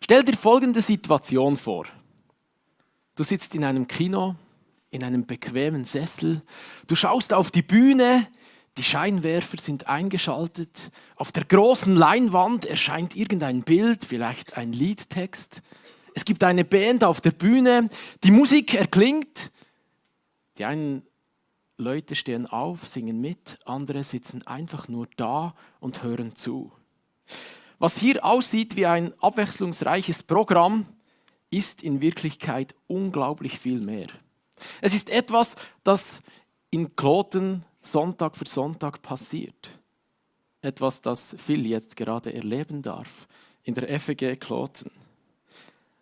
Stell dir folgende Situation vor. Du sitzt in einem Kino, in einem bequemen Sessel. Du schaust auf die Bühne, die Scheinwerfer sind eingeschaltet. Auf der großen Leinwand erscheint irgendein Bild, vielleicht ein Liedtext. Es gibt eine Band auf der Bühne, die Musik erklingt. Die einen Leute stehen auf, singen mit, andere sitzen einfach nur da und hören zu. Was hier aussieht wie ein abwechslungsreiches Programm, ist in Wirklichkeit unglaublich viel mehr. Es ist etwas, das in Kloten Sonntag für Sonntag passiert. Etwas, das Phil jetzt gerade erleben darf in der FEG Kloten.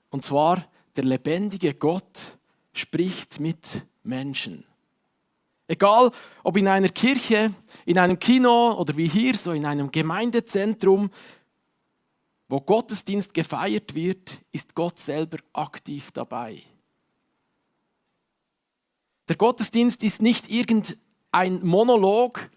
Und zwar, der lebendige Gott spricht mit Menschen. Egal, ob in einer Kirche, in einem Kino oder wie hier, so in einem Gemeindezentrum, wo Gottesdienst gefeiert wird, ist Gott selber aktiv dabei. Der Gottesdienst ist nicht irgendein Monolog,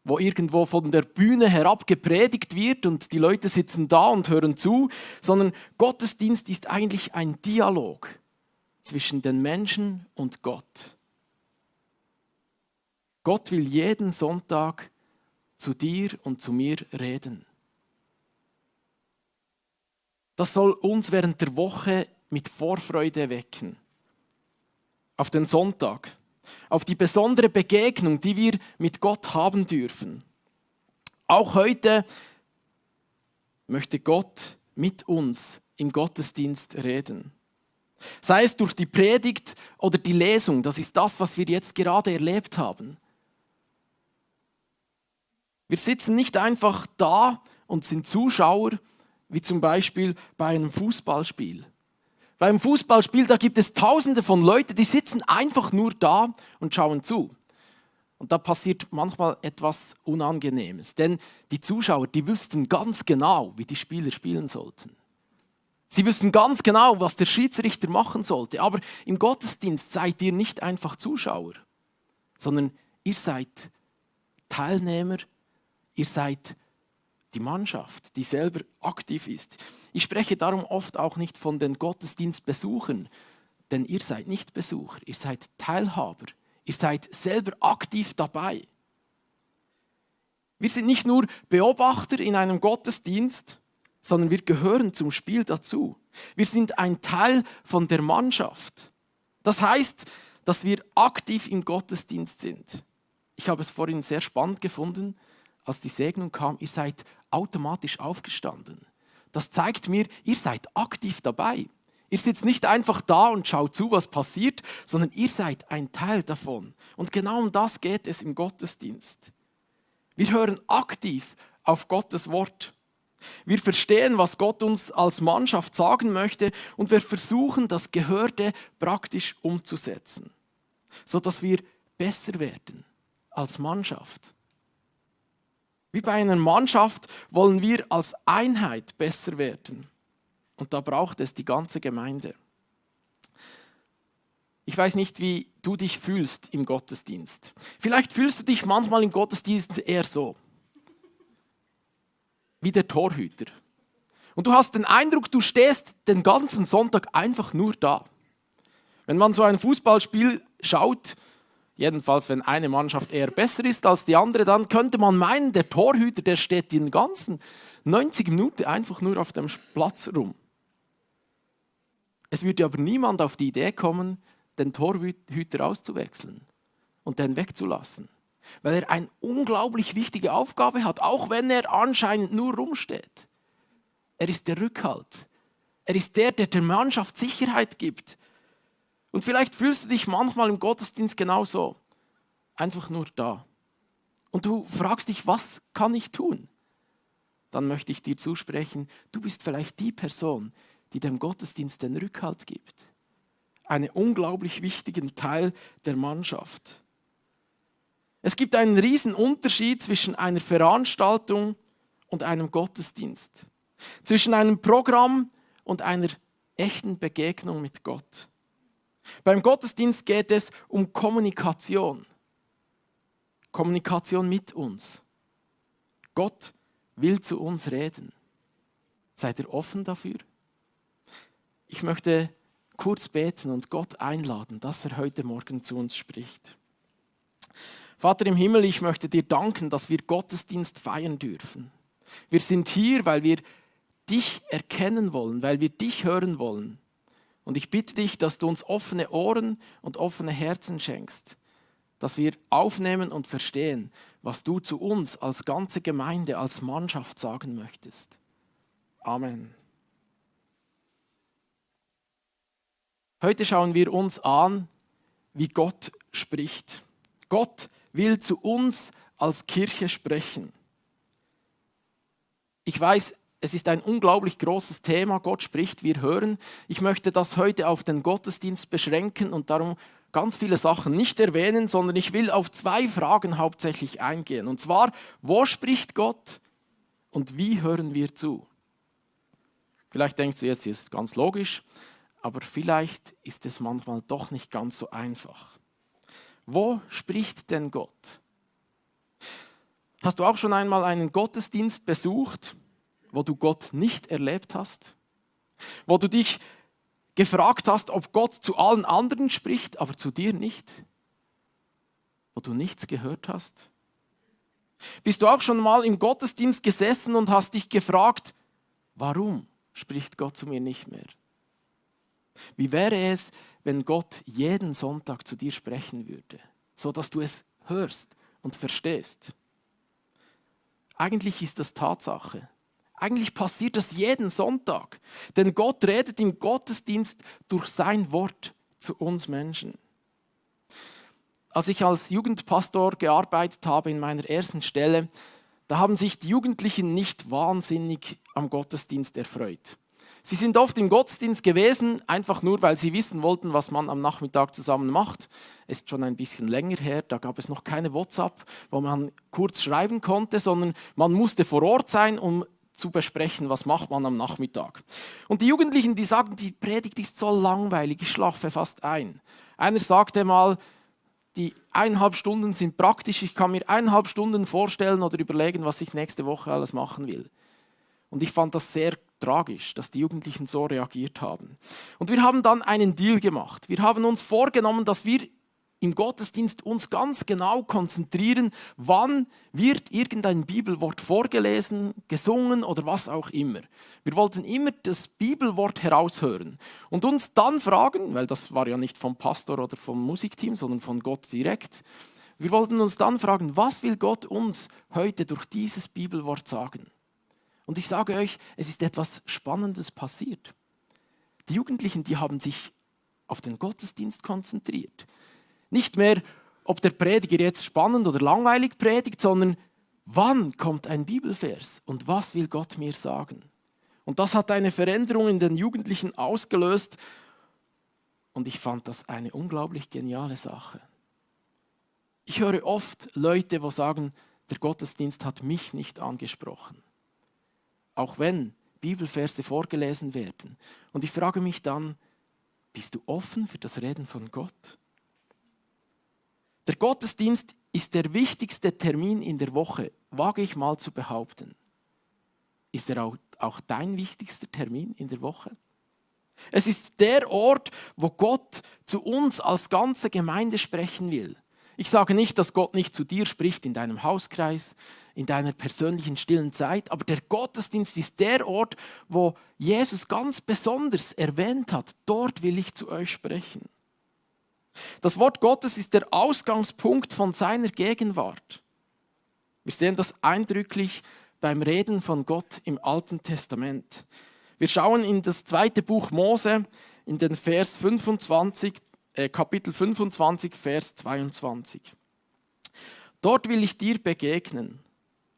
wo irgendwo von der Bühne herab gepredigt wird und die Leute sitzen da und hören zu, sondern Gottesdienst ist eigentlich ein Dialog zwischen den Menschen und Gott. Gott will jeden Sonntag zu dir und zu mir reden. Das soll uns während der Woche mit Vorfreude wecken. Auf den Sonntag, auf die besondere Begegnung, die wir mit Gott haben dürfen. Auch heute möchte Gott mit uns im Gottesdienst reden. Sei es durch die Predigt oder die Lesung, das ist das, was wir jetzt gerade erlebt haben. Wir sitzen nicht einfach da und sind Zuschauer, wie zum Beispiel bei einem Fußballspiel. Bei einem Fußballspiel, da gibt es Tausende von Leuten, die sitzen einfach nur da und schauen zu. Und da passiert manchmal etwas Unangenehmes, denn die Zuschauer, die wüssten ganz genau, wie die Spieler spielen sollten. Sie wüssten ganz genau, was der Schiedsrichter machen sollte. Aber im Gottesdienst seid ihr nicht einfach Zuschauer, sondern ihr seid Teilnehmer, ihr seid die Mannschaft, die selber aktiv ist. Ich spreche darum oft auch nicht von den Gottesdienstbesuchern, denn ihr seid nicht Besucher, ihr seid Teilhaber, ihr seid selber aktiv dabei. Wir sind nicht nur Beobachter in einem Gottesdienst, sondern wir gehören zum Spiel dazu. Wir sind ein Teil von der Mannschaft. Das heißt, dass wir aktiv im Gottesdienst sind. Ich habe es vorhin sehr spannend gefunden, als die Segnung kam, ihr seid automatisch aufgestanden. Das zeigt mir, ihr seid aktiv dabei. Ihr sitzt nicht einfach da und schaut zu, was passiert, sondern ihr seid ein Teil davon. Und genau um das geht es im Gottesdienst. Wir hören aktiv auf Gottes Wort. Wir verstehen, was Gott uns als Mannschaft sagen möchte und wir versuchen, das Gehörte praktisch umzusetzen, sodass wir besser werden als Mannschaft. Wie bei einer Mannschaft wollen wir als Einheit besser werden. Und da braucht es die ganze Gemeinde. Ich weiß nicht, wie du dich fühlst im Gottesdienst. Vielleicht fühlst du dich manchmal im Gottesdienst eher so, wie der Torhüter. Und du hast den Eindruck, du stehst den ganzen Sonntag einfach nur da. Wenn man so ein Fußballspiel schaut, jedenfalls, wenn eine Mannschaft eher besser ist als die andere, dann könnte man meinen, der Torhüter, der steht den ganzen 90 Minuten einfach nur auf dem Platz rum. Es würde aber niemand auf die Idee kommen, den Torhüter auszuwechseln und den wegzulassen, weil er eine unglaublich wichtige Aufgabe hat, auch wenn er anscheinend nur rumsteht. Er ist der Rückhalt. Er ist der, der Mannschaft Sicherheit gibt. Und vielleicht fühlst du dich manchmal im Gottesdienst genauso. Einfach nur da. Und du fragst dich, was kann ich tun? Dann möchte ich dir zusprechen, du bist vielleicht die Person, die dem Gottesdienst den Rückhalt gibt. Einen unglaublich wichtigen Teil der Mannschaft. Es gibt einen riesen Unterschied zwischen einer Veranstaltung und einem Gottesdienst. Zwischen einem Programm und einer echten Begegnung mit Gott. Beim Gottesdienst geht es um Kommunikation. Kommunikation mit uns. Gott will zu uns reden. Seid ihr offen dafür? Ich möchte kurz beten und Gott einladen, dass er heute Morgen zu uns spricht. Vater im Himmel, ich möchte dir danken, dass wir Gottesdienst feiern dürfen. Wir sind hier, weil wir dich erkennen wollen, weil wir dich hören wollen. Und ich bitte dich, dass du uns offene Ohren und offene Herzen schenkst, dass wir aufnehmen und verstehen, was du zu uns als ganze Gemeinde, als Mannschaft sagen möchtest. Amen. Heute schauen wir uns an, wie Gott spricht. Gott will zu uns als Kirche sprechen. Ich weiß, es ist ein unglaublich großes Thema. Gott spricht, wir hören. Ich möchte das heute auf den Gottesdienst beschränken und darum ganz viele Sachen nicht erwähnen, sondern ich will auf 2 Fragen hauptsächlich eingehen. Und zwar, wo spricht Gott und wie hören wir zu? Vielleicht denkst du jetzt, das ist ganz logisch, aber vielleicht ist es manchmal doch nicht ganz so einfach. Wo spricht denn Gott? Hast du auch schon einmal einen Gottesdienst besucht, wo du Gott nicht erlebt hast? Wo du dich gefragt hast, ob Gott zu allen anderen spricht, aber zu dir nicht? Wo du nichts gehört hast? Bist du auch schon mal im Gottesdienst gesessen und hast dich gefragt, warum spricht Gott zu mir nicht mehr? Wie wäre es, wenn Gott jeden Sonntag zu dir sprechen würde, so dass du es hörst und verstehst? Eigentlich ist das Tatsache. Eigentlich passiert das jeden Sonntag. Denn Gott redet im Gottesdienst durch sein Wort zu uns Menschen. Als ich als Jugendpastor gearbeitet habe in meiner ersten Stelle, da haben sich die Jugendlichen nicht wahnsinnig am Gottesdienst erfreut. Sie sind oft im Gottesdienst gewesen, einfach nur, weil sie wissen wollten, was man am Nachmittag zusammen macht. Es ist schon ein bisschen länger her, da gab es noch keine WhatsApp, wo man kurz schreiben konnte, sondern man musste vor Ort sein, um zu besprechen, was macht man am Nachmittag. Und die Jugendlichen, die sagen, die Predigt ist so langweilig, ich schlafe fast ein. Einer sagte mal, die 1,5 Stunden sind praktisch, ich kann mir 1,5 Stunden vorstellen oder überlegen, was ich nächste Woche alles machen will. Und ich fand das sehr tragisch, dass die Jugendlichen so reagiert haben. Und wir haben dann einen Deal gemacht. Wir haben uns vorgenommen, dass wir im Gottesdienst uns ganz genau konzentrieren, wann wird irgendein Bibelwort vorgelesen, gesungen oder was auch immer. Wir wollten immer das Bibelwort heraushören und uns dann fragen, weil das war ja nicht vom Pastor oder vom Musikteam, sondern von Gott direkt, wir wollten uns dann fragen, was will Gott uns heute durch dieses Bibelwort sagen? Und ich sage euch, es ist etwas Spannendes passiert. Die Jugendlichen, die haben sich auf den Gottesdienst konzentriert. Nicht mehr, ob der Prediger jetzt spannend oder langweilig predigt, sondern wann kommt ein Bibelvers und was will Gott mir sagen? Und das hat eine Veränderung in den Jugendlichen ausgelöst und ich fand das eine unglaublich geniale Sache. Ich höre oft Leute, die sagen, der Gottesdienst hat mich nicht angesprochen. Auch wenn Bibelverse vorgelesen werden. Und ich frage mich dann, bist du offen für das Reden von Gott? Der Gottesdienst ist der wichtigste Termin in der Woche, wage ich mal zu behaupten. Ist er auch dein wichtigster Termin in der Woche? Es ist der Ort, wo Gott zu uns als ganze Gemeinde sprechen will. Ich sage nicht, dass Gott nicht zu dir spricht in deinem Hauskreis, in deiner persönlichen stillen Zeit, aber der Gottesdienst ist der Ort, wo Jesus ganz besonders erwähnt hat, dort will ich zu euch sprechen. Das Wort Gottes ist der Ausgangspunkt von seiner Gegenwart. Wir sehen das eindrücklich beim Reden von Gott im Alten Testament. Wir schauen in das 2. Buch Mose, in den Kapitel 25, Vers 22. Dort will ich dir begegnen.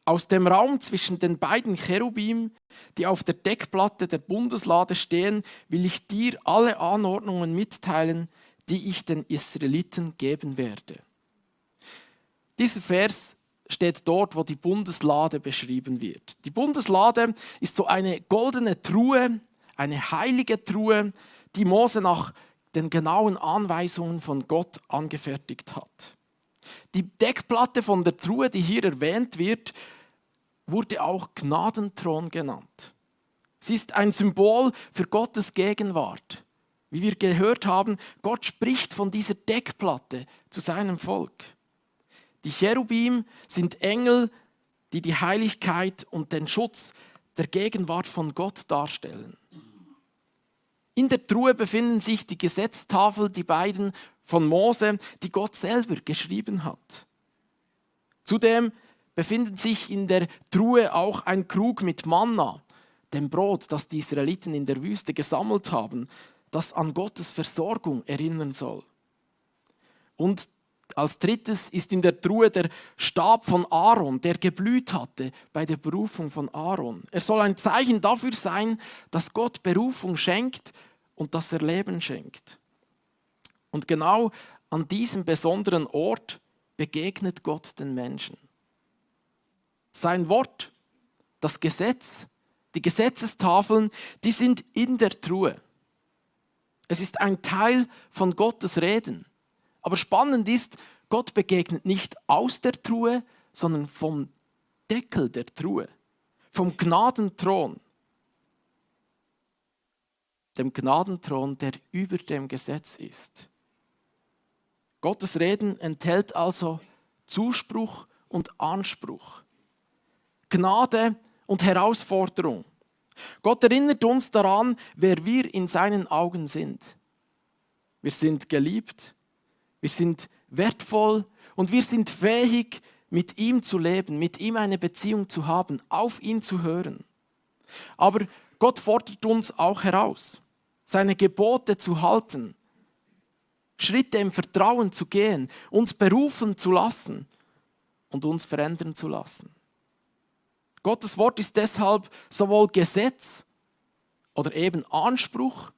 Aus dem Raum zwischen den beiden Cherubim, die auf der Deckplatte der Bundeslade stehen, will ich dir alle Anordnungen mitteilen, die ich den Israeliten geben werde. Dieser Vers steht dort, wo die Bundeslade beschrieben wird. Die Bundeslade ist so eine goldene Truhe, eine heilige Truhe, die Mose nach den genauen Anweisungen von Gott angefertigt hat. Die Deckplatte von der Truhe, die hier erwähnt wird, wurde auch Gnadenthron genannt. Sie ist ein Symbol für Gottes Gegenwart. Wie wir gehört haben, Gott spricht von dieser Deckplatte zu seinem Volk. Die Cherubim sind Engel, die die Heiligkeit und den Schutz der Gegenwart von Gott darstellen. In der Truhe befinden sich die Gesetztafel, die beiden von Mose, die Gott selber geschrieben hat. Zudem befindet sich in der Truhe auch ein Krug mit Manna, dem Brot, das die Israeliten in der Wüste gesammelt haben, das an Gottes Versorgung erinnern soll. Und als drittes ist in der Truhe der Stab von Aaron, der geblüht hatte bei der Berufung von Aaron. Er soll ein Zeichen dafür sein, dass Gott Berufung schenkt und dass er Leben schenkt. Und genau an diesem besonderen Ort begegnet Gott den Menschen. Sein Wort, das Gesetz, die Gesetzestafeln, die sind in der Truhe. Es ist ein Teil von Gottes Reden. Aber spannend ist, Gott begegnet nicht aus der Truhe, sondern vom Deckel der Truhe, vom Gnadenthron. Dem Gnadenthron, der über dem Gesetz ist. Gottes Reden enthält also Zuspruch und Anspruch, Gnade und Herausforderung. Gott erinnert uns daran, wer wir in seinen Augen sind. Wir sind geliebt, wir sind wertvoll und wir sind fähig, mit ihm zu leben, mit ihm eine Beziehung zu haben, auf ihn zu hören. Aber Gott fordert uns auch heraus, seine Gebote zu halten, Schritte im Vertrauen zu gehen, uns berufen zu lassen und uns verändern zu lassen. Gottes Wort ist deshalb sowohl Gesetz oder eben Anspruch,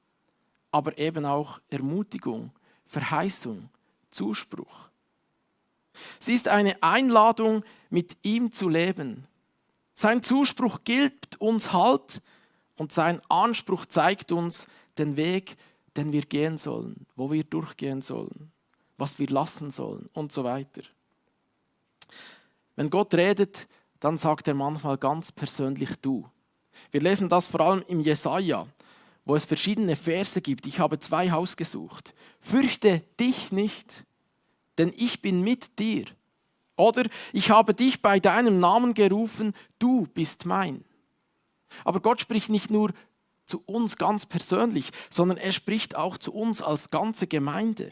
aber eben auch Ermutigung, Verheißung, Zuspruch. Sie ist eine Einladung, mit ihm zu leben. Sein Zuspruch gibt uns Halt und sein Anspruch zeigt uns den Weg, den wir gehen sollen, wo wir durchgehen sollen, was wir lassen sollen und so weiter. Wenn Gott redet, dann sagt er manchmal ganz persönlich du. Wir lesen das vor allem im Jesaja, wo es verschiedene Verse gibt. Ich habe 2 ausgesucht. Fürchte dich nicht, denn ich bin mit dir. Oder ich habe dich bei deinem Namen gerufen, du bist mein. Aber Gott spricht nicht nur zu uns ganz persönlich, sondern er spricht auch zu uns als ganze Gemeinde.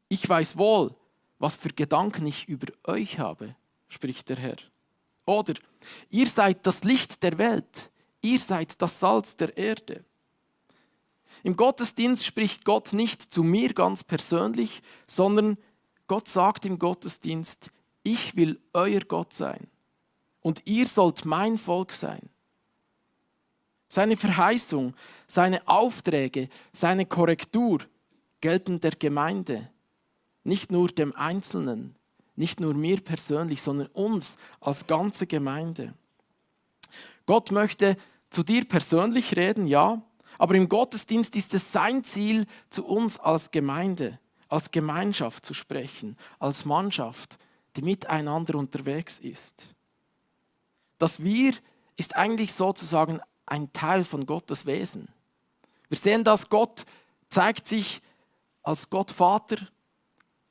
Ich weiß wohl, was für Gedanken ich über euch habe, spricht der Herr. Oder ihr seid das Licht der Welt, ihr seid das Salz der Erde. Im Gottesdienst spricht Gott nicht zu mir ganz persönlich, sondern Gott sagt im Gottesdienst, ich will euer Gott sein und ihr sollt mein Volk sein. Seine Verheißung, seine Aufträge, seine Korrektur gelten der Gemeinde, nicht nur dem Einzelnen, nicht nur mir persönlich, sondern uns als ganze Gemeinde. Gott möchte zu dir persönlich reden, ja, aber im Gottesdienst ist es sein Ziel, zu uns als Gemeinde, als Gemeinschaft zu sprechen, als Mannschaft, die miteinander unterwegs ist. Das Wir ist eigentlich sozusagen ein Teil von Gottes Wesen. Wir sehen, dass Gott zeigt sich als Gott Vater,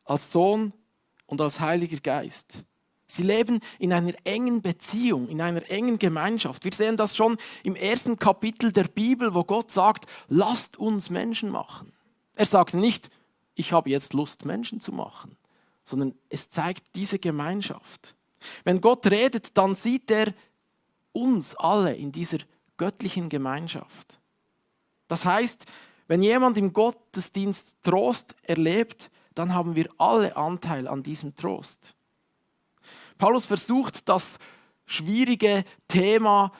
als Sohn und als Heiliger Geist. Sie leben in einer engen Beziehung, in einer engen Gemeinschaft. Wir sehen das schon im 1. Kapitel der Bibel, wo Gott sagt, lasst uns Menschen machen. Er sagt nicht, ich habe jetzt Lust, Menschen zu machen, sondern es zeigt diese Gemeinschaft. Wenn Gott redet, dann sieht er uns alle in dieser göttlichen Gemeinschaft. Das heißt, wenn jemand im Gottesdienst Trost erlebt, dann haben wir alle Anteil an diesem Trost. Paulus versucht, das schwierige Thema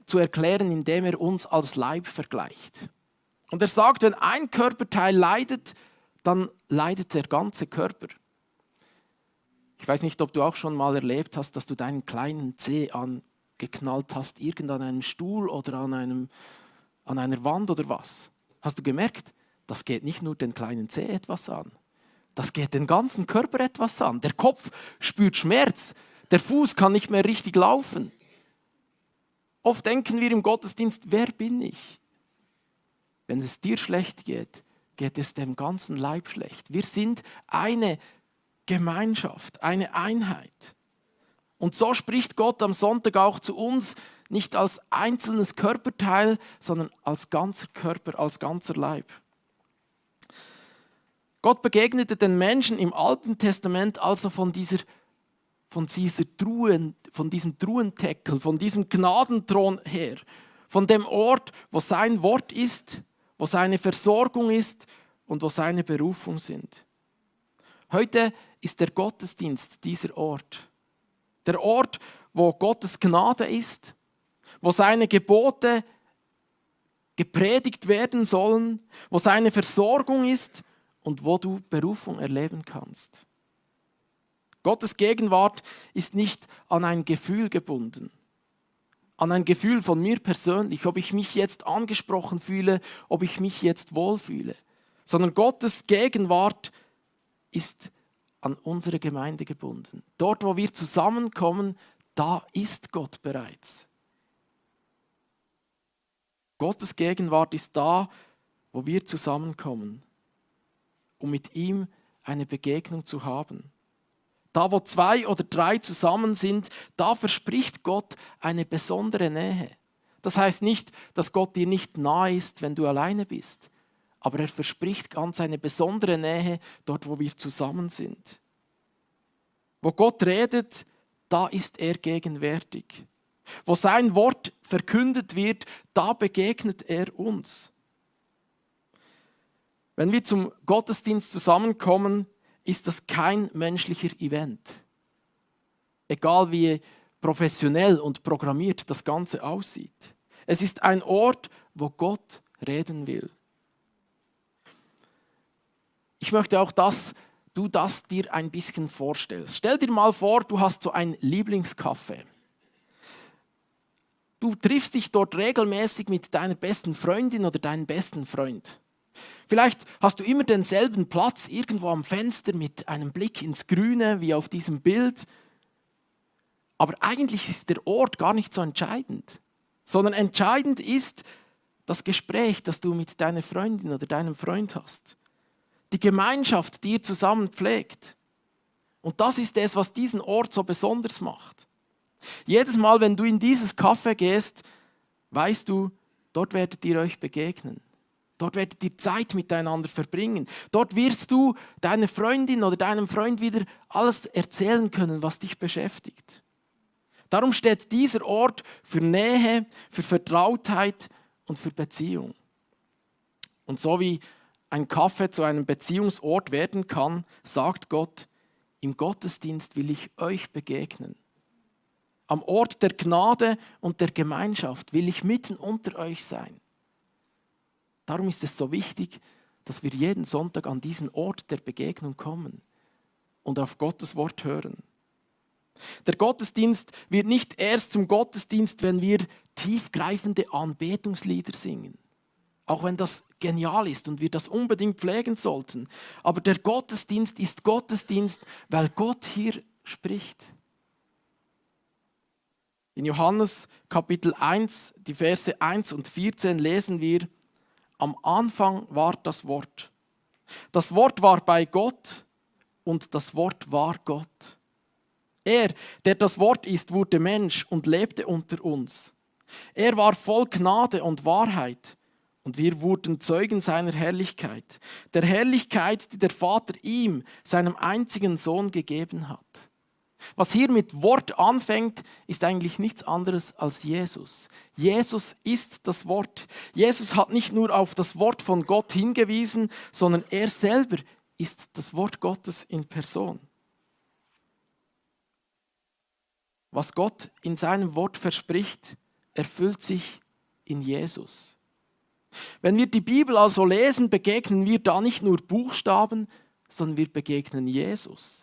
zu erklären, indem er uns als Leib vergleicht. Und er sagt, wenn ein Körperteil leidet, dann leidet der ganze Körper. Ich weiß nicht, ob du auch schon mal erlebt hast, dass du deinen kleinen Zeh angeknallt hast, irgend an einem Stuhl oder an einer Wand oder was. Hast du gemerkt, das geht nicht nur den kleinen Zeh etwas an. Das geht den ganzen Körper etwas an. Der Kopf spürt Schmerz. Der Fuß kann nicht mehr richtig laufen. Oft denken wir im Gottesdienst, wer bin ich? Wenn es dir schlecht geht, geht es dem ganzen Leib schlecht. Wir sind eine Gemeinschaft, eine Einheit. Und so spricht Gott am Sonntag auch zu uns, nicht als einzelnes Körperteil, sondern als ganzer Körper, als ganzer Leib. Gott begegnete den Menschen im Alten Testament also von diesem Truhendeckel, von diesem Gnadenthron her, von dem Ort, wo sein Wort ist, wo seine Versorgung ist und wo seine Berufung sind. Heute ist der Gottesdienst dieser Ort. Der Ort, wo Gottes Gnade ist, wo seine Gebote gepredigt werden sollen, wo seine Versorgung ist und wo du Berufung erleben kannst. Gottes Gegenwart ist nicht an ein Gefühl gebunden, an ein Gefühl von mir persönlich, ob ich mich jetzt angesprochen fühle, ob ich mich jetzt wohlfühle, sondern Gottes Gegenwart ist an unsere Gemeinde gebunden. Dort, wo wir zusammenkommen, da ist Gott bereits. Gottes Gegenwart ist da, wo wir zusammenkommen, um mit ihm eine Begegnung zu haben. Da, wo 2 oder 3 zusammen sind, da verspricht Gott eine besondere Nähe. Das heißt nicht, dass Gott dir nicht nahe ist, wenn du alleine bist. Aber er verspricht ganz eine besondere Nähe dort, wo wir zusammen sind. Wo Gott redet, da ist er gegenwärtig. Wo sein Wort verkündet wird, da begegnet er uns. Wenn wir zum Gottesdienst zusammenkommen, ist das kein menschlicher Event. Egal wie professionell und programmiert das Ganze aussieht. Es ist ein Ort, wo Gott reden will. Ich möchte auch, dass du das dir ein bisschen vorstellst. Stell dir mal vor, du hast so ein Lieblingscafé. Du triffst dich dort regelmäßig mit deiner besten Freundin oder deinem besten Freund. Vielleicht hast du immer denselben Platz irgendwo am Fenster mit einem Blick ins Grüne, wie auf diesem Bild. Aber eigentlich ist der Ort gar nicht so entscheidend, sondern entscheidend ist das Gespräch, das du mit deiner Freundin oder deinem Freund hast. Die Gemeinschaft, die ihr zusammen pflegt. Und das ist es, was diesen Ort so besonders macht. Jedes Mal, wenn du in dieses Café gehst, weißt du, dort werdet ihr euch begegnen. Dort werdet ihr Zeit miteinander verbringen. Dort wirst du deiner Freundin oder deinem Freund wieder alles erzählen können, was dich beschäftigt. Darum steht dieser Ort für Nähe, für Vertrautheit und für Beziehung. Und so wie ein Café zu einem Beziehungsort werden kann, sagt Gott, im Gottesdienst will ich euch begegnen. Am Ort der Gnade und der Gemeinschaft will ich mitten unter euch sein. Darum ist es so wichtig, dass wir jeden Sonntag an diesen Ort der Begegnung kommen und auf Gottes Wort hören. Der Gottesdienst wird nicht erst zum Gottesdienst, wenn wir tiefgreifende Anbetungslieder singen. Auch wenn das genial ist und wir das unbedingt pflegen sollten. Aber der Gottesdienst ist Gottesdienst, weil Gott hier spricht. In Johannes Kapitel 1, die Verse 1 und 14 lesen wir, am Anfang war das Wort. Das Wort war bei Gott und das Wort war Gott. Er, der das Wort ist, wurde Mensch und lebte unter uns. Er war voll Gnade und Wahrheit und wir wurden Zeugen seiner Herrlichkeit. Der Herrlichkeit, die der Vater ihm, seinem einzigen Sohn, gegeben hat. Was hier mit Wort anfängt, ist eigentlich nichts anderes als Jesus. Jesus ist das Wort. Jesus hat nicht nur auf das Wort von Gott hingewiesen, sondern er selber ist das Wort Gottes in Person. Was Gott in seinem Wort verspricht, erfüllt sich in Jesus. Wenn wir die Bibel also lesen, begegnen wir da nicht nur Buchstaben, sondern wir begegnen Jesus.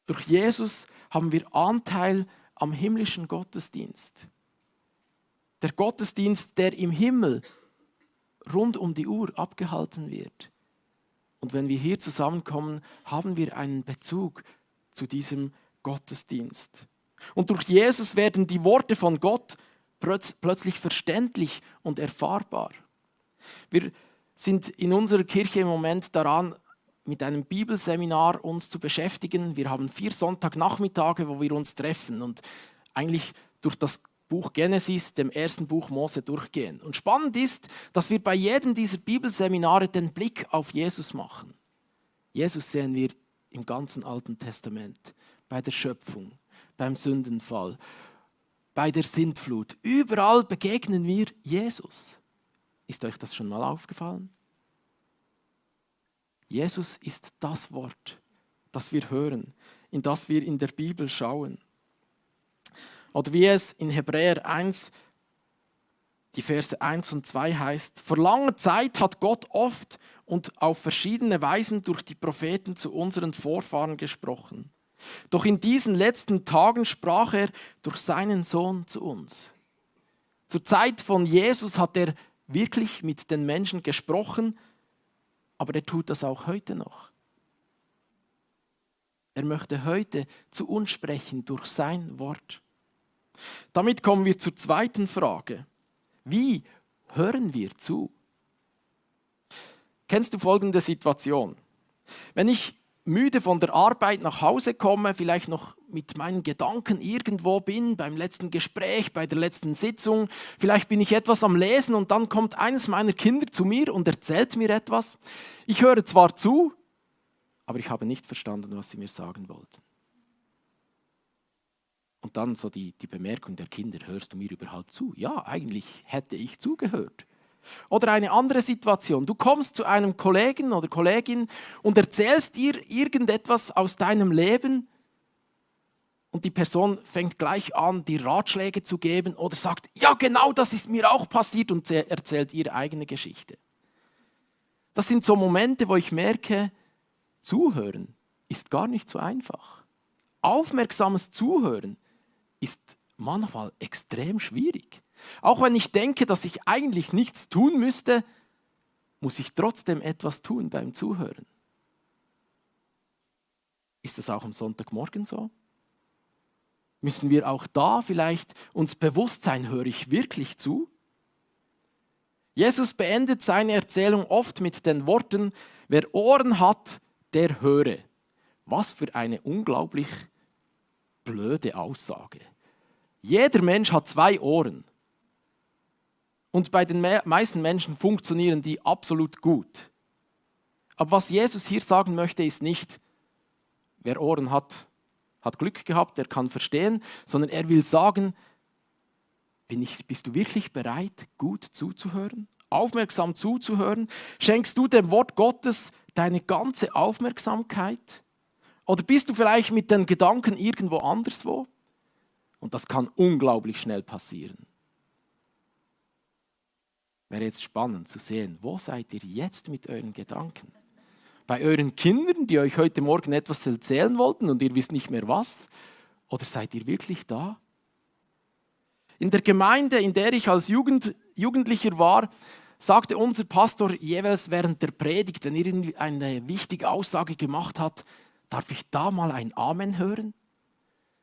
Durch Jesus haben wir Anteil am himmlischen Gottesdienst. Der Gottesdienst, der im Himmel rund um die Uhr abgehalten wird. Und wenn wir hier zusammenkommen, haben wir einen Bezug zu diesem Gottesdienst. Und durch Jesus werden die Worte von Gott plötzlich verständlich und erfahrbar. Wir sind in unserer Kirche im Moment daran, mit einem Bibelseminar uns zu beschäftigen. Wir haben 4 Sonntagnachmittage, wo wir uns treffen und eigentlich durch das Buch Genesis, dem ersten Buch Mose, durchgehen. Und spannend ist, dass wir bei jedem dieser Bibelseminare den Blick auf Jesus machen. Jesus sehen wir im ganzen Alten Testament, bei der Schöpfung, beim Sündenfall, bei der Sintflut. Überall begegnen wir Jesus. Ist euch das schon mal aufgefallen? Jesus ist das Wort, das wir hören, in das wir in der Bibel schauen. Oder wie es in Hebräer 1, die Verse 1 und 2 heißt: Vor langer Zeit hat Gott oft und auf verschiedene Weisen durch die Propheten zu unseren Vorfahren gesprochen. Doch in diesen letzten Tagen sprach er durch seinen Sohn zu uns. Zur Zeit von Jesus hat er wirklich mit den Menschen gesprochen, aber er tut das auch heute noch. Er möchte heute zu uns sprechen durch sein Wort. Damit kommen wir zur zweiten Frage. Wie hören wir zu? Kennst du folgende Situation? Wenn ich müde von der Arbeit nach Hause komme, vielleicht noch mit meinen Gedanken irgendwo bin, beim letzten Gespräch, bei der letzten Sitzung, vielleicht bin ich etwas am Lesen und dann kommt eines meiner Kinder zu mir und erzählt mir etwas. Ich höre zwar zu, aber ich habe nicht verstanden, was sie mir sagen wollten. Und dann so die Bemerkung der Kinder: Hörst du mir überhaupt zu? Ja, eigentlich hätte ich zugehört. Oder eine andere Situation. Du kommst zu einem Kollegen oder Kollegin und erzählst ihr irgendetwas aus deinem Leben und die Person fängt gleich an, dir Ratschläge zu geben oder sagt: Ja, genau, das ist mir auch passiert, und erzählt ihre eigene Geschichte. Das sind so Momente, wo ich merke, Zuhören ist gar nicht so einfach. Aufmerksames Zuhören ist manchmal extrem schwierig. Auch wenn ich denke, dass ich eigentlich nichts tun müsste, muss ich trotzdem etwas tun beim Zuhören. Ist das auch am Sonntagmorgen so? Müssen wir auch da vielleicht uns bewusst sein, höre ich wirklich zu? Jesus beendet seine Erzählung oft mit den Worten: Wer Ohren hat, der höre. Was für eine unglaublich blöde Aussage. Jeder Mensch hat 2 Ohren. Und bei den meisten Menschen funktionieren die absolut gut. Aber was Jesus hier sagen möchte, ist nicht: Wer Ohren hat, hat Glück gehabt, er kann verstehen, sondern er will sagen: Bist du wirklich bereit, gut zuzuhören, aufmerksam zuzuhören? Schenkst du dem Wort Gottes deine ganze Aufmerksamkeit? Oder bist du vielleicht mit den Gedanken irgendwo anderswo? Und das kann unglaublich schnell passieren. Wäre jetzt spannend zu sehen, wo seid ihr jetzt mit euren Gedanken? Bei euren Kindern, die euch heute Morgen etwas erzählen wollten und ihr wisst nicht mehr was? Oder seid ihr wirklich da? In der Gemeinde, in der ich als Jugendlicher war, sagte unser Pastor jeweils während der Predigt, wenn er eine wichtige Aussage gemacht hat: Darf ich da mal ein Amen hören?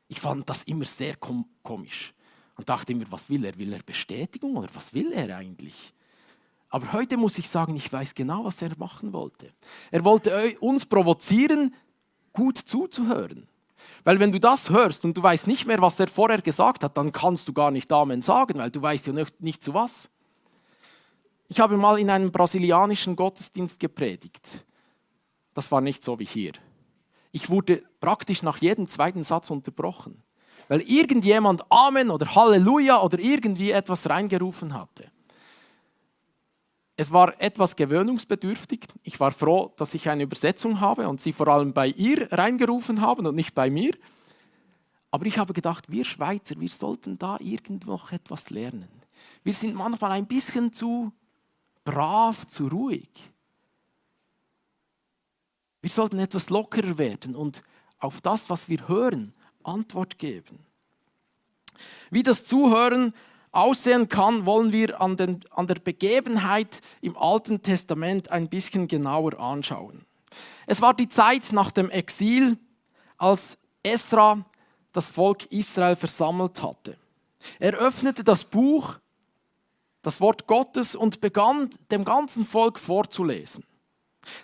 Ich fand das immer sehr komisch und dachte immer: Was will er? Will er Bestätigung oder was will er eigentlich? Aber heute muss ich sagen, ich weiß genau, was er machen wollte. Er wollte uns provozieren, gut zuzuhören. Weil wenn du das hörst und du weißt nicht mehr, was er vorher gesagt hat, dann kannst du gar nicht Amen sagen, weil du weißt ja nicht zu was. Ich habe mal in einem brasilianischen Gottesdienst gepredigt. Das war nicht so wie hier. Ich wurde praktisch nach jedem zweiten Satz unterbrochen, weil irgendjemand Amen oder Halleluja oder irgendwie etwas reingerufen hatte. Es war etwas gewöhnungsbedürftig. Ich war froh, dass ich eine Übersetzung habe und sie vor allem bei ihr reingerufen haben und nicht bei mir. Aber ich habe gedacht, wir Schweizer, wir sollten da irgendwo noch etwas lernen. Wir sind manchmal ein bisschen zu brav, zu ruhig. Wir sollten etwas lockerer werden und auf das, was wir hören, Antwort geben. Wie das Zuhören aussehen kann, wollen wir an der Begebenheit im Alten Testament ein bisschen genauer anschauen. Es war die Zeit nach dem Exil, als Esra das Volk Israel versammelt hatte. Er öffnete das Buch, das Wort Gottes, und begann dem ganzen Volk vorzulesen.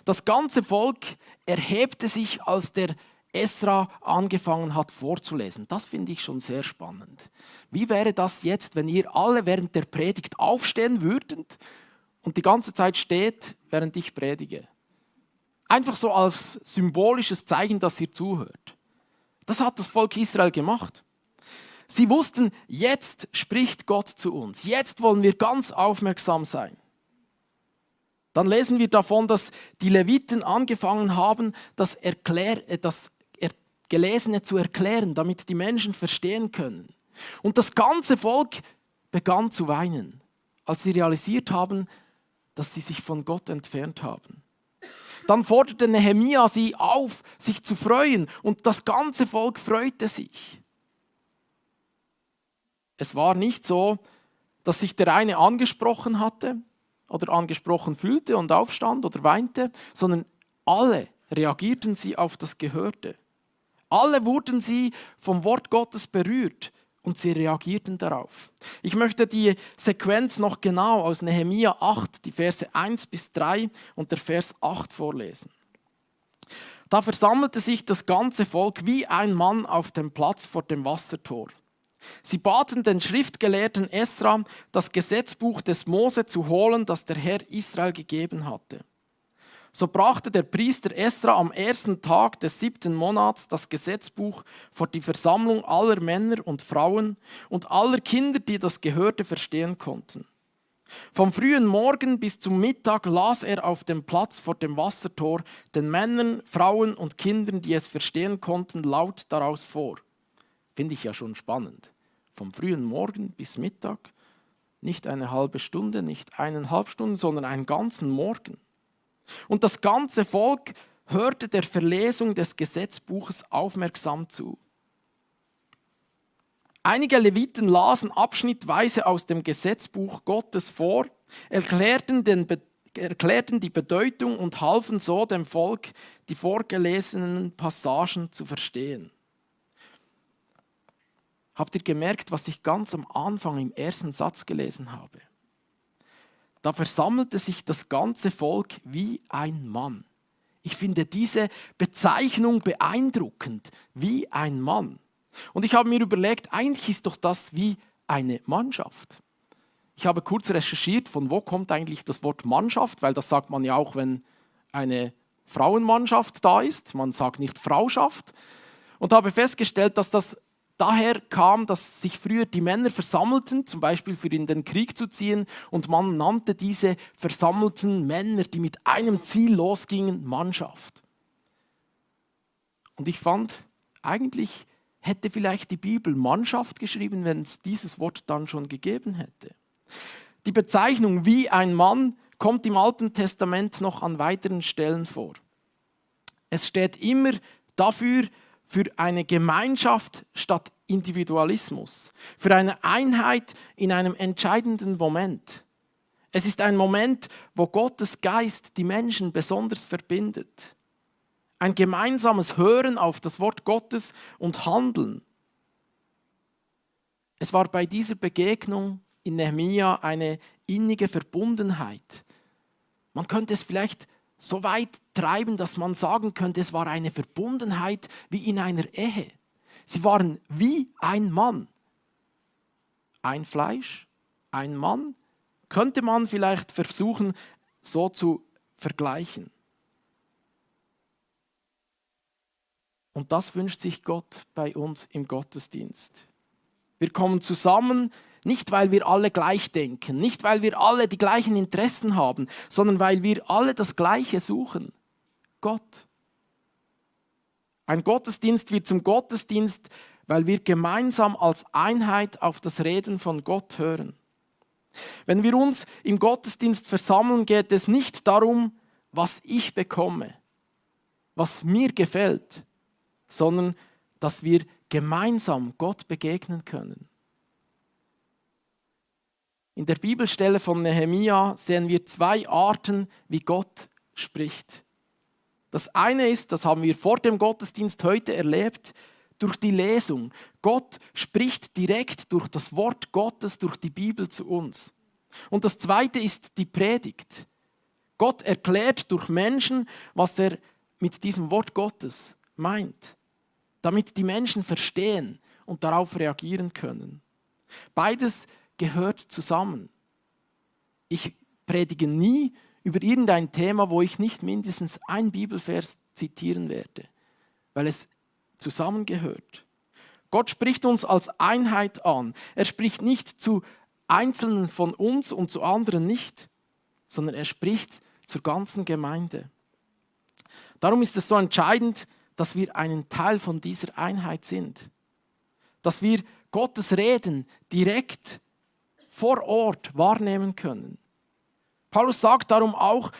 Das ganze Volk erhebte sich, als der Esra angefangen hat vorzulesen. Das finde ich schon sehr spannend. Wie wäre das jetzt, wenn ihr alle während der Predigt aufstehen würdet und die ganze Zeit steht, während ich predige? Einfach so als symbolisches Zeichen, dass ihr zuhört. Das hat das Volk Israel gemacht. Sie wussten, jetzt spricht Gott zu uns. Jetzt wollen wir ganz aufmerksam sein. Dann lesen wir davon, dass die Leviten angefangen haben, das Gelesene zu erklären, damit die Menschen verstehen können. Und das ganze Volk begann zu weinen, als sie realisiert haben, dass sie sich von Gott entfernt haben. Dann forderte Nehemia sie auf, sich zu freuen, und das ganze Volk freute sich. Es war nicht so, dass sich der eine angesprochen hatte oder angesprochen fühlte und aufstand oder weinte, sondern alle reagierten sie auf das Gehörte. Alle wurden sie vom Wort Gottes berührt und sie reagierten darauf. Ich möchte die Sequenz noch genau aus Nehemia 8, die Verse 1 bis 3 und der Vers 8 vorlesen. Da versammelte sich das ganze Volk wie ein Mann auf dem Platz vor dem Wassertor. Sie baten den Schriftgelehrten Esra, das Gesetzbuch des Mose zu holen, das der Herr Israel gegeben hatte. So brachte der Priester Esra am ersten Tag des 7. Monats das Gesetzbuch vor die Versammlung aller Männer und Frauen und aller Kinder, die das Gehörte verstehen konnten. Vom frühen Morgen bis zum Mittag las er auf dem Platz vor dem Wassertor den Männern, Frauen und Kindern, die es verstehen konnten, laut daraus vor. Finde ich ja schon spannend. Vom frühen Morgen bis Mittag, nicht eine halbe Stunde, nicht 1,5 Stunden, sondern einen ganzen Morgen. Und das ganze Volk hörte der Verlesung des Gesetzbuches aufmerksam zu. Einige Leviten lasen abschnittweise aus dem Gesetzbuch Gottes vor, erklärten die Bedeutung und halfen so dem Volk, die vorgelesenen Passagen zu verstehen. Habt ihr gemerkt, was ich ganz am Anfang im ersten Satz gelesen habe? Da versammelte sich das ganze Volk wie ein Mann. Ich finde diese Bezeichnung beeindruckend, wie ein Mann. Und ich habe mir überlegt, eigentlich ist doch das wie eine Mannschaft. Ich habe kurz recherchiert, von wo kommt eigentlich das Wort Mannschaft, weil das sagt man ja auch, wenn eine Frauenmannschaft da ist. Man sagt nicht Frauschaft. Und habe festgestellt, dass das daher kam, dass sich früher die Männer versammelten, zum Beispiel für in den Krieg zu ziehen, und man nannte diese versammelten Männer, die mit einem Ziel losgingen, Mannschaft. Und ich fand, eigentlich hätte vielleicht die Bibel Mannschaft geschrieben, wenn es dieses Wort dann schon gegeben hätte. Die Bezeichnung wie ein Mann kommt im Alten Testament noch an weiteren Stellen vor. Es steht immer dafür, für eine Gemeinschaft statt Individualismus, für eine Einheit in einem entscheidenden Moment. Es ist ein Moment, wo Gottes Geist die Menschen besonders verbindet. Ein gemeinsames Hören auf das Wort Gottes und Handeln. Es war bei dieser Begegnung in Nehemia eine innige Verbundenheit. Man könnte es vielleicht so weit treiben, dass man sagen könnte, es war eine Verbundenheit wie in einer Ehe. Sie waren wie ein Mann. Ein Fleisch, ein Mann, könnte man vielleicht versuchen, so zu vergleichen. Und das wünscht sich Gott bei uns im Gottesdienst. Wir kommen zusammen, nicht weil wir alle gleich denken, nicht weil wir alle die gleichen Interessen haben, sondern weil wir alle das Gleiche suchen. Gott. Ein Gottesdienst wird zum Gottesdienst, weil wir gemeinsam als Einheit auf das Reden von Gott hören. Wenn wir uns im Gottesdienst versammeln, geht es nicht darum, was ich bekomme, was mir gefällt, sondern dass wir gemeinsam Gott begegnen können. In der Bibelstelle von Nehemia sehen wir 2 Arten, wie Gott spricht. Das eine ist, das haben wir vor dem Gottesdienst heute erlebt, durch die Lesung. Gott spricht direkt durch das Wort Gottes, durch die Bibel zu uns. Und das Zweite ist die Predigt. Gott erklärt durch Menschen, was er mit diesem Wort Gottes meint, damit die Menschen verstehen und darauf reagieren können. Beides gehört zusammen. Ich predige nie über irgendein Thema, wo ich nicht mindestens ein Bibelvers zitieren werde, weil es zusammengehört. Gott spricht uns als Einheit an. Er spricht nicht zu Einzelnen von uns und zu anderen nicht, sondern er spricht zur ganzen Gemeinde. Darum ist es so entscheidend, dass wir einen Teil von dieser Einheit sind. Dass wir Gottes Reden direkt vor Ort wahrnehmen können. Paulus sagt darum auch,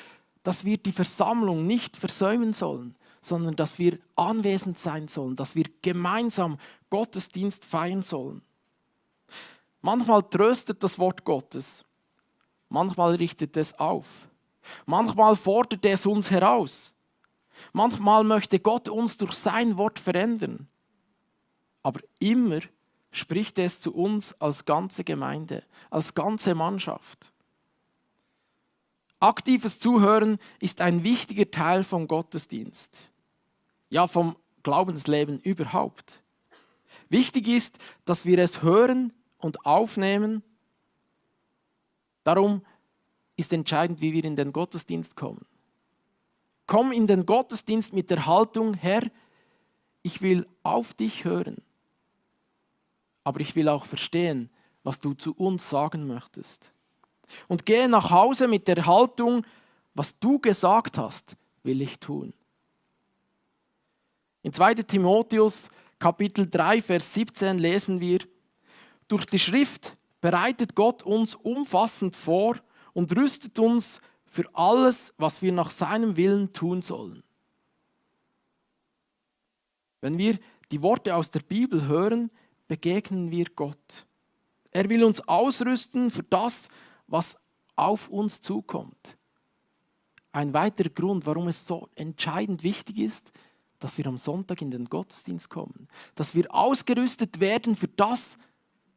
dass wir die Versammlung nicht versäumen sollen, sondern dass wir anwesend sein sollen, dass wir gemeinsam Gottesdienst feiern sollen. Manchmal tröstet das Wort Gottes, manchmal richtet es auf, manchmal fordert es uns heraus, manchmal möchte Gott uns durch sein Wort verändern, aber immer spricht es zu uns als ganze Gemeinde, als ganze Mannschaft. Aktives Zuhören ist ein wichtiger Teil vom Gottesdienst, ja vom Glaubensleben überhaupt. Wichtig ist, dass wir es hören und aufnehmen. Darum ist entscheidend, wie wir in den Gottesdienst kommen. Komm in den Gottesdienst mit der Haltung, Herr, ich will auf dich hören, aber ich will auch verstehen, was du zu uns sagen möchtest. Und gehe nach Hause mit der Haltung, was du gesagt hast, will ich tun. In 2. Timotheus Kapitel 3, Vers 17 lesen wir, durch die Schrift bereitet Gott uns umfassend vor und rüstet uns für alles, was wir nach seinem Willen tun sollen. Wenn wir die Worte aus der Bibel hören, begegnen wir Gott. Er will uns ausrüsten für das, was auf uns zukommt. Ein weiterer Grund, warum es so entscheidend wichtig ist, dass wir am Sonntag in den Gottesdienst kommen. Dass wir ausgerüstet werden für das,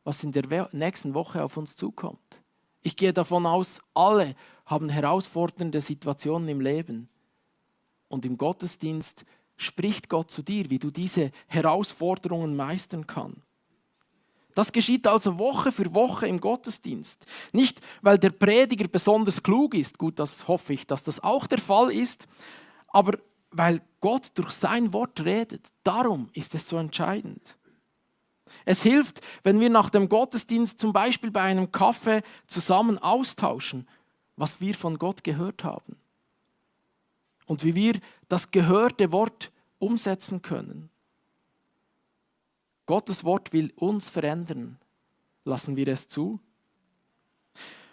was in der nächsten Woche auf uns zukommt. Ich gehe davon aus, alle haben herausfordernde Situationen im Leben. Und im Gottesdienst spricht Gott zu dir, wie du diese Herausforderungen meistern kannst. Das geschieht also Woche für Woche im Gottesdienst. Nicht, weil der Prediger besonders klug ist, gut, das hoffe ich, dass das auch der Fall ist, aber weil Gott durch sein Wort redet. Darum ist es so entscheidend. Es hilft, wenn wir nach dem Gottesdienst zum Beispiel bei einem Kaffee zusammen austauschen, was wir von Gott gehört haben und wie wir das gehörte Wort umsetzen können. Gottes Wort will uns verändern. Lassen wir es zu?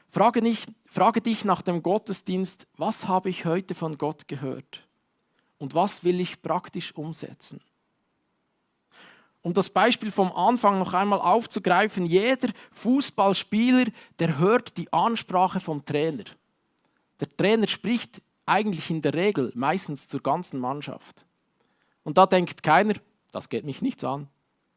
Frage dich nach dem Gottesdienst, was habe ich heute von Gott gehört? Und was will ich praktisch umsetzen? Um das Beispiel vom Anfang noch einmal aufzugreifen, jeder Fußballspieler, der hört die Ansprache vom Trainer. Der Trainer spricht eigentlich in der Regel meistens zur ganzen Mannschaft. Und da denkt keiner, das geht mich nichts an.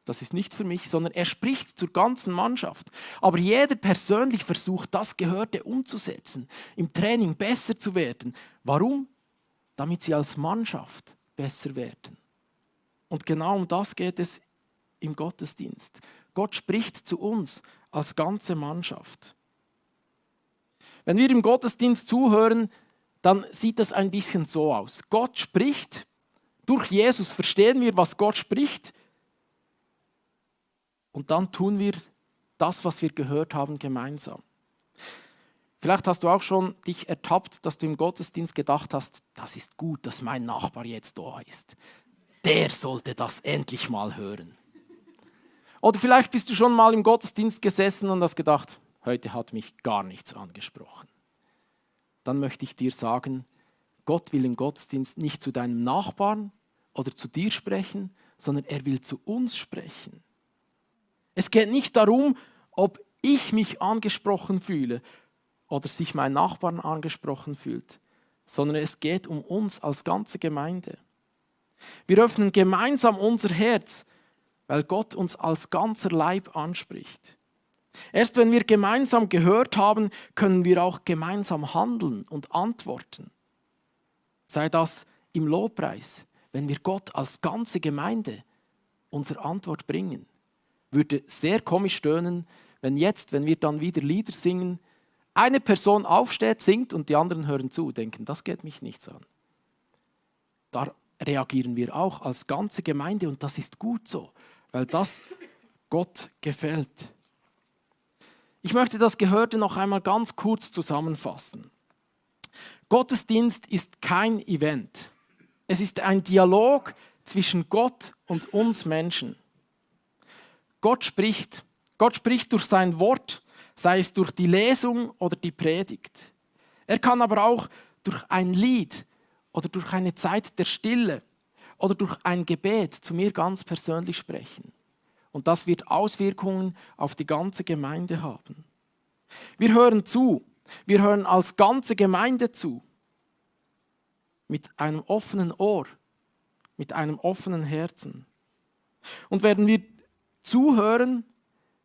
Das ist nicht für mich, sondern er spricht zur ganzen Mannschaft. Aber jeder persönlich versucht, das Gehörte umzusetzen, im Training besser zu werden. Warum? Damit sie als Mannschaft besser werden. Und genau um das geht es im Gottesdienst. Gott spricht zu uns als ganze Mannschaft. Wenn wir im Gottesdienst zuhören, dann sieht das ein bisschen so aus. Gott spricht, durch Jesus verstehen wir, was Gott spricht, und dann tun wir das, was wir gehört haben, gemeinsam. Vielleicht hast du auch schon dich ertappt, dass du im Gottesdienst gedacht hast, das ist gut, dass mein Nachbar jetzt da ist. Der sollte das endlich mal hören. Oder vielleicht bist du schon mal im Gottesdienst gesessen und hast gedacht, heute hat mich gar nichts angesprochen. Dann möchte ich dir sagen, Gott will im Gottesdienst nicht zu deinem Nachbarn oder zu dir sprechen, sondern er will zu uns sprechen. Es geht nicht darum, ob ich mich angesprochen fühle oder sich mein Nachbarn angesprochen fühlt, sondern es geht um uns als ganze Gemeinde. Wir öffnen gemeinsam unser Herz weil Gott uns als ganzer Leib anspricht. Erst wenn wir gemeinsam gehört haben, können wir auch gemeinsam handeln und antworten. Sei das im Lobpreis, wenn wir Gott als ganze Gemeinde unsere Antwort bringen. Würde sehr komisch stöhnen, wenn wir dann wieder Lieder singen, eine Person aufsteht, singt und die anderen hören zu, denken, das geht mich nichts an. Da reagieren wir auch als ganze Gemeinde und das ist gut so, weil das Gott gefällt. Ich möchte das Gehörte noch einmal ganz kurz zusammenfassen. Gottesdienst ist kein Event. Es ist ein Dialog zwischen Gott und uns Menschen. Gott spricht durch sein Wort, sei es durch die Lesung oder die Predigt. Er kann aber auch durch ein Lied oder durch eine Zeit der Stille oder durch ein Gebet zu mir ganz persönlich sprechen. Und das wird Auswirkungen auf die ganze Gemeinde haben. Wir hören zu. Wir hören als ganze Gemeinde zu. Mit einem offenen Ohr, mit einem offenen Herzen. Und während wir zuhören,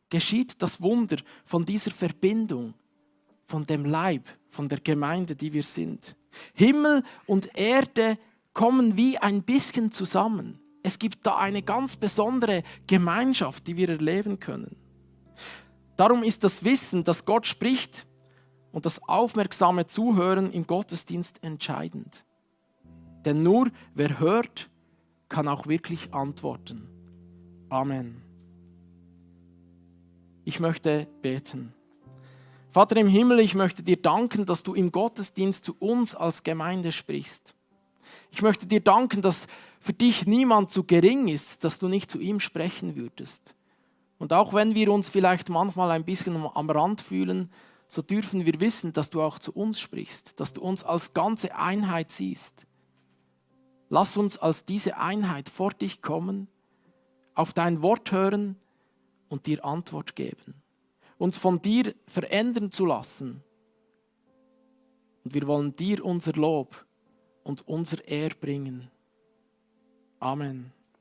geschieht das Wunder von dieser Verbindung, von dem Leib, von der Gemeinde, die wir sind. Himmel und Erde kommen wie ein bisschen zusammen. Es gibt da eine ganz besondere Gemeinschaft, die wir erleben können. Darum ist das Wissen, dass Gott spricht und das aufmerksame Zuhören im Gottesdienst entscheidend. Denn nur wer hört, kann auch wirklich antworten. Amen. Ich möchte beten. Vater im Himmel, ich möchte dir danken, dass du im Gottesdienst zu uns als Gemeinde sprichst. Ich möchte dir danken, dass für dich niemand zu gering ist, dass du nicht zu ihm sprechen würdest. Und auch wenn wir uns vielleicht manchmal ein bisschen am Rand fühlen, so dürfen wir wissen, dass du auch zu uns sprichst, dass du uns als ganze Einheit siehst. Lass uns als diese Einheit vor dich kommen, auf dein Wort hören und dir Antwort geben. Uns von dir verändern zu lassen. Und wir wollen dir unser Lob und unser Ehr bringen. Amen.